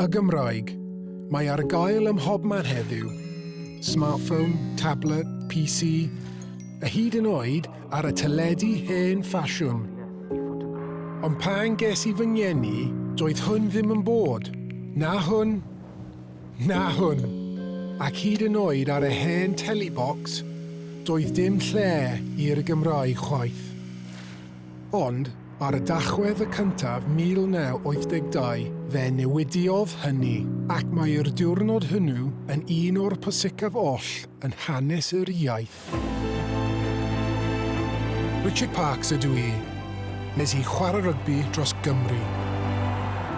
Y Gymraeg. Mae ar gael ym mhobman heddiw. Smartphone, tablet, PC, a hyd yn oed ar y teledu hen ffasiwn. Ond pan ges i fy ngeni, doedd hwn ddim yn bod. Na hwn, na hwn. Ac hyd yn oed ar y hen telebox, doedd dim lle i'r Gymraeg chwaith. Ond, ar y Dachwedd y cyntaf 1982 fe newidiodd hynny, ac mae'r diwrnod hwnnw yn un o'r pwysicaf oll yn hanes yr iaith. Richard Parks ydw i. Nes i chwarae rygbi dros Gymru.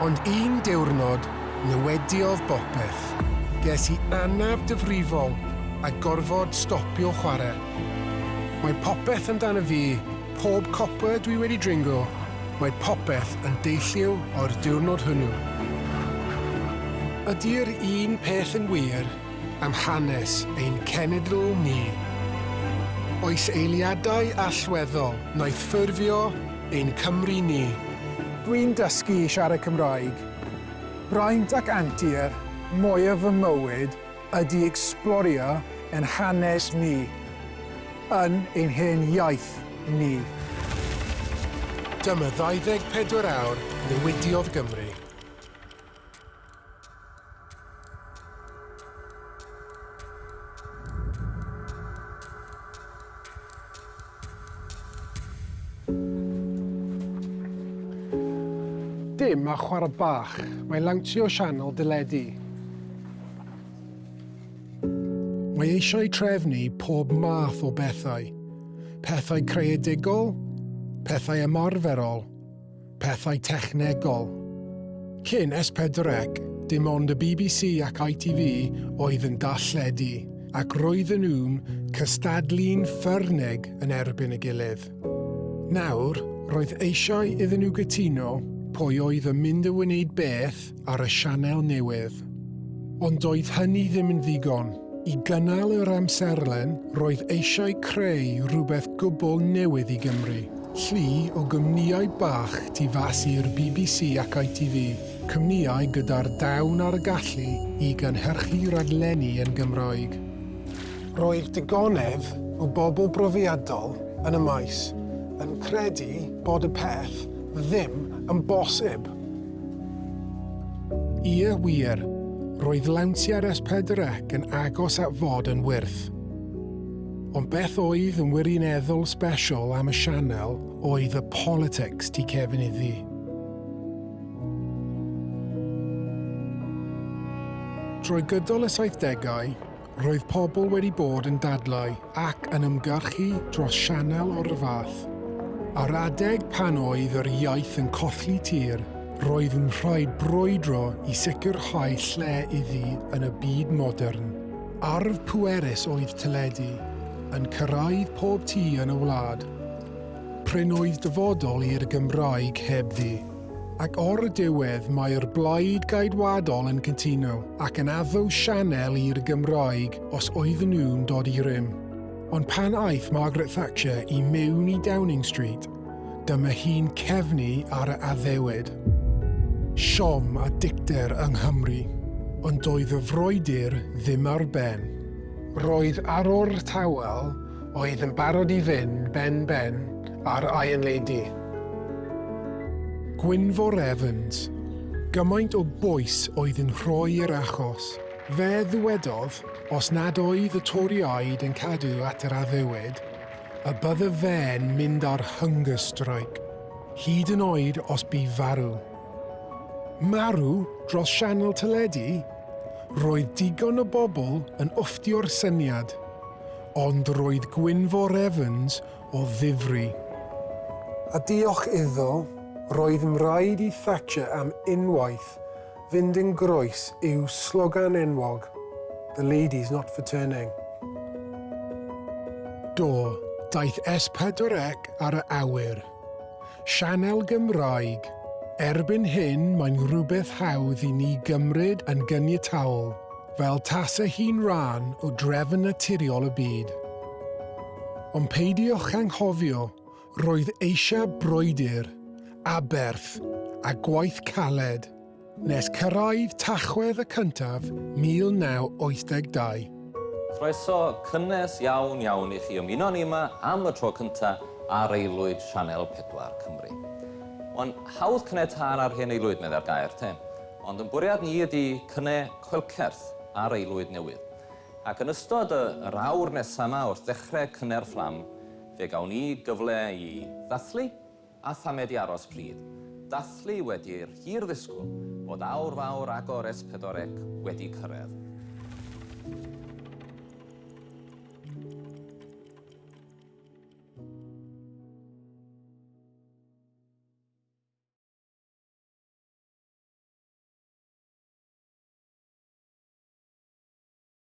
Ond un diwrnod, newidiodd bopeth. Ges i anaf difrifol a gorfod stopio chwarae. Mae popeth amdano fi, pob copa dwi wedi dringo, mae popeth yn deillio o'r diwrnod hwnnw. Ydy'r un peth yn wir am hanes ein cenedl ni. Oes eiliadau allweddol wnaeth ffurfio ein Cymru ni. Dwi'n dysgu i siarad Cymraeg. Braint ac antur mwyaf fy mywyd ydy ecsblorio ein hanes ni, yn ein hen iaith ni. Dyma 24 awr newidiodd Gymru. Dim a chwarae bach, mae lawnsio sianel deledu. Mae eisiau trefnu pob math o bethau. Pethau creadigol, pethau ymarferol, Pethau technegol. Cyn S4C, dim ond y BBC ac ITV oedd yn darlledu, ac roedden nhw'n cystadlu'n ffyrnig yn erbyn y gilydd. Nawr, roedd eisiau iddyn nhw gytuno pwy oedd yn mynd i wneud beth ar y sianel newydd. Ond doedd hynny ddim yn ddigon. I gynnal yr amserlen, roedd eisiau creu rhywbeth gwbl newydd i Gymru. Llu o gwmnïau bach tu fas i'r BBC ac ITV, cwmnïau gyda'r dawn a'r gallu i gynhyrchu rhaglenni yn Gymraeg. Roedd digonedd o bobl brofiadol yn y maes yn credu bod y peth ddim yn bosib. Ie, wir, roedd lawnsiad S4C yn agos at fod yn wyrth. Ond beth oedd yn wirioneddol sbesial am y sianel oedd y politics tu cefn iddi. Drwy gydol y saithdegau, Roedd pobl wedi bod yn dadlau ac yn ymgyrchu dros sianel o'r fath. Ar adeg pan oedd yr iaith yn colli tir, roedd yn rhaid brwydro i sicrhau lle iddi yn y byd modern. Arf pwerus oedd teledu, yn cyrraedd pob tŷ yn y wlad. Prin oedd dyfodol i'r Gymraeg hebddi. Ac o'r diwedd mae'r Blaid Geidwadol yn cytuno ac yn addo sianel i'r Gymraeg os oedden nhw'n dod i rym. Ond pan aeth Margaret Thatcher i mewn i Downing Street, dyma hi'n cefnu ar y addewid. Siom a dicter yng Nghymru, ond doedd y frwydr ddim ar ben. Roedd arwr tawel oedd yn barod i fynd ben-ben â'r Iron Lady. Gwynfor Evans. Gymaint o bwys oedd yn rhoi i'r achos. Fe ddywedodd, os nad oedd y Torïaid yn cadw at yr addewid, y bydde fe'n mynd ar hunger strike, hyd yn oed os bu farw. Marw dros sianel teledu? Roedd digon o bobl yn wfftio'r syniad. Ond roedd Gwynfor Evans o ddifri. A diolch iddo, roedd yn rhaid i Thatcher am unwaith fynd yn groes i'w slogan enwog, The lady's not for turning. Do, daeth S4C ar y awyr. Sianel Gymraeg. Erbyn hyn mae'n rhywbeth hawdd i ni gymryd yn gyniataol. Fel tase hi'n rhan o drefn naturiol y byd. Ond peidiwch anghofio, roedd eisiau brwydr, aberth, a gwaith caled. Nes cyrraedd Tachwedd y cyntaf 1982. Croeso cynnes iawn iawn i chi ymuno ni yma am y tro cynta ar aelwyd Sianel 4 Cymru. Wan, hawdd cynne tân ar hen aelwyd, meddai'r gair, te. Ond yn bwriad ni ydy cynne coelcerth ar aelwyd newydd. Ac yn ystod y, yr awr nesaf yma wrth ddechrau cynne'r fflam, fe gawn ni gyfle i ddathlu a thamed i aros pryd. Dathlu wedi'r hir ddisgwyl bod awr fawr agor S4C wedi cyrraedd.